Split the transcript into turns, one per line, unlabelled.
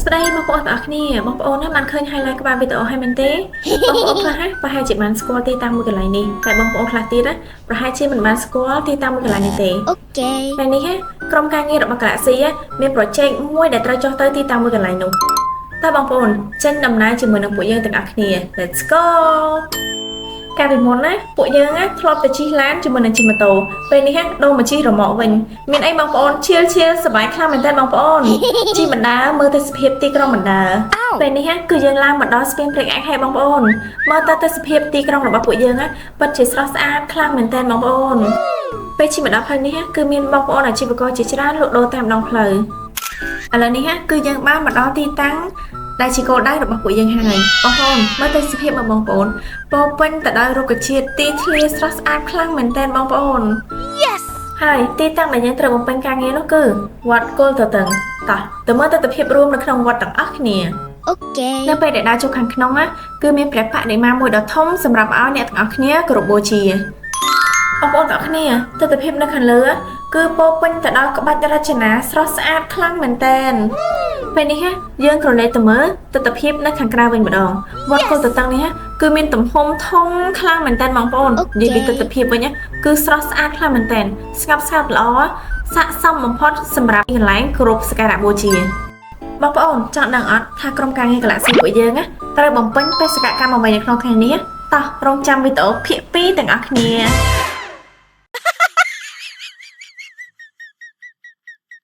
ស្តីបងប្អូនទាំងអស់គ្នាបងប្អូនណាបានឃើញ highlight ក្បាលវីដេអូហើយមែនទេបងប្អូនខ្លះណាប្រហែលជាបានស្គាល់ទីតាំងមួយកន្លែងនេះតែបងប្អូនខ្លះទៀតណាប្រហែលជាមិនបានស្គាល់ទីតាំងមួយកន្លែងនេះទេ
Okay.
ពេលនេះណាក្រុមការងាររបស់ Galaxy មាន project មួយដែលត្រូវចុះទៅទីតាំងមួយកន្លែងនោះតើបងប្អូនចេញដំណើរជាមួយនឹងពួកយើងទាំងអស់គ្នា Let's go! កាលពីមុនណាពួកយើងណាធ្លាប់តែជិះឡានជាមួយនឹងជិះម៉ូតូពេលនេះណាដូរមកជិះរ៉ឺម៉កវិញមានអីបងប្អូនឈៀលឈៀលសប្បាយខ្លាំងមែនតើបងប្អូន ជិះបណ្ដើរមើលទេសភាពទីក្រុងបណ្ដើរពេលនេះណាគឺយើងឡើងមកដល់ស្ពានព្រែកឯកហើយបងប្អូនមើលទៅទេសភាពទីក្រុងរបស់ពួកយើងណាពិតជាស្រស់ស្អាតខ្លាំងមែនតើបងប្អូនពេលជិះមកដល់ផ្លូវនេះណាគឺមានបងប្អូនអាជីវករជាច្រើនលក់ដូរតាមដងផ្លូវឥឡូវនេះណាគឺយើងបានមកដល់ទីតាំងដែលជាគោលដៅរបស់ពួកយើងហើយបងប្អូនមើលទេសភាពមកបងប្អូនពោរពេញទៅដោយរុក្ខជាតិទីធ្លាស្រស់ស្អាតខ្លាំងមែនទែនបងប្អូន
Yes.
ហើយទីតាំងដែលយើងត្រូវបំពេញការងារនោះគឺវត្តគោលទទឹងតោះទៅមើលទស្សនភាពរួមនៅក្នុងវត្តទាំងអស់គ្នា
Okay.
នៅពេលដែលដើរចូលខាងក្នុងណាគឺមានព្រះបដិមាមួយដ៏ធំសម្រាប់ឲ្យអ្នកទាំងអស់គ្នាគោរពបូជាបងប្អូនទាំងអស់គ្នាទស្សនភាពនៅខាងលើគឺពោរពេញទៅដោយក្បាច់រចនាស្រស់ស្អាតខ្លាំងមែនទែនពេលនេះណាយើងក្រឡេកទៅមើលទស្សនភាពនៅខាងក្រៅវិញម្ដងវត្តគោលទទឹងនេះណាគឺមានទំហំធំខ្លាំងមែនទែនបងប្អូននិយាយពីទស្សនភាពវិញណាគឺស្រស់ស្អាតខ្លាំងមែនទែនស្ងប់ស្ងាត់ល្អស័ក្តិសមបំផុតសម្រាប់កន្លែងគោរពសក្ការៈបូជា បងប្អូនចង់ដឹងអត់ថាក្រុមការងារ Galaxy ពួកយើងណាត្រូវបំពេញបេសកកម្មអ្វីនៅក្នុងថ្ងៃនេះតោះរងចាំវីដេអូភាគ2ទាំងអស់គ្នា។